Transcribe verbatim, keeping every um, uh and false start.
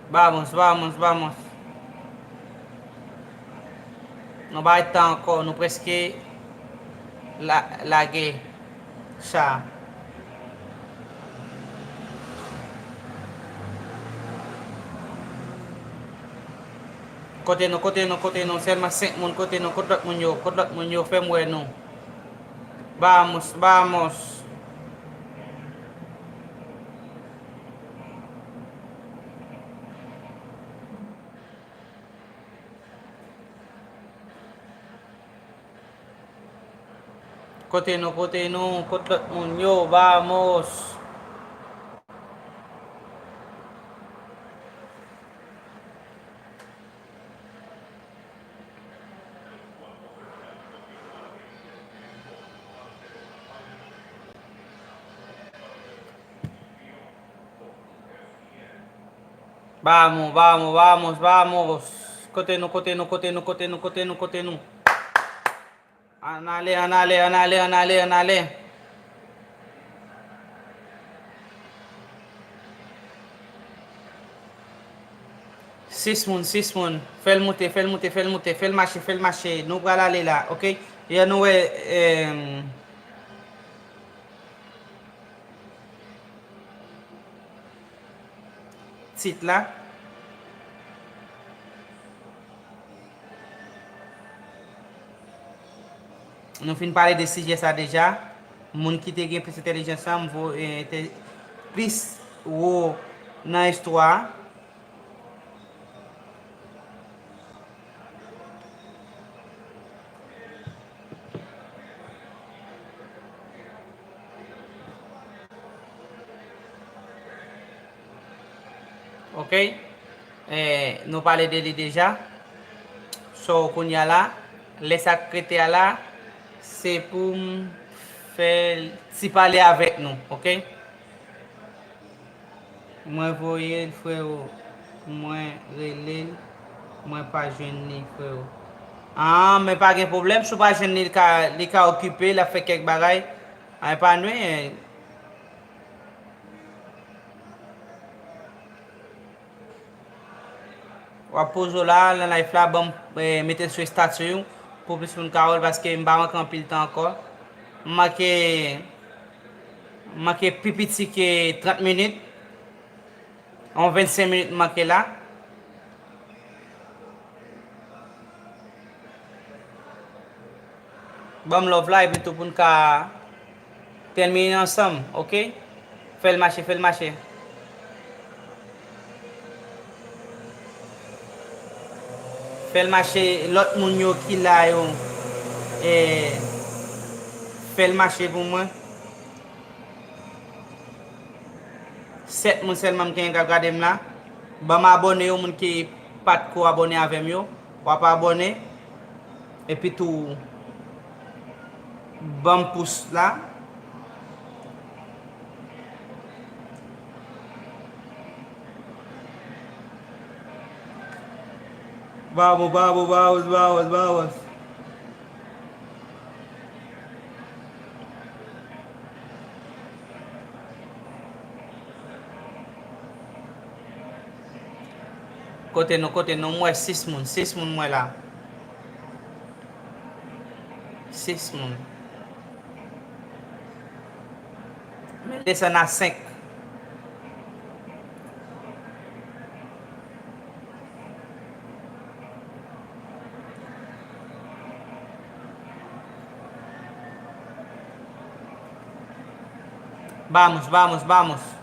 Vamos, vamos, vamos. Nou pa ret tan ankò, nou prèske la, lage cha. Kote nou, kote nou, kote nou? Sèlman senk moun, kote nou? Kot lòt moun yo? Kot lòt moun yo? Fè m wè nou. Vamos, vamos. Kote nou, kote nou? Kot lòt moun yo? Vamos. Vamos, vamos, vamos, vamos. Kote nou, kote nou, kote nou, kote nou, kote nou, kote nou? Ann ale, ann ale, ann ale, ann ale, ann ale. Sis moun, sis moun. Fè l moute, fè l moute, fè l moute, fè l mache, fè l mache. Nou pral ale la, oke? Yè nou wè, eh, tit la. Nou fin pale de sijè sa deja. Moun ki te gen plis entèlijans la, m vo-, eh, te plis wo nan istwa a. Ok? Eh, nou pale de li deja. So, kounye a la, lè sa k rete a la, se pou m fè ti pale avèk nou, ok? Mwen voye l, freo. Mwen rele l, mwen pa jwenn li, freo. Ah, men pa gen pwoblèm, si w pa jwenn li, li ka, li ka okipe, l ap fè kèk bagay. Ay, pa nwi. W ap poze w la, nan live la, ban m, eh, mete l sou estati w, pou plis moun ka wè l, paske m pa manke anpil tan ankò. M manke, m manke pi piti ke trant minit. Yon vennsenk minit m manke la. Ban m love la, epi tou pou n ka tèmine ansanm, ok? Fè l mache, fè l mache. Fè l mache, lòt moun yo ki la yo, eh, fè l mache pou mwen. Sèt moun sèlman m genyen k ap gade m la. Ban m abòne yo, moun ki pa t ko abòne avè m yo. W ap abòne. Epi tou, ban m pous la. Vamos, vamos, vamos, vamos, vamos. Kote nou, kote nou? M wè sis moun, sis moun m wè la. Sis moun. Men desann a senk. Vamos, vamos, vamos.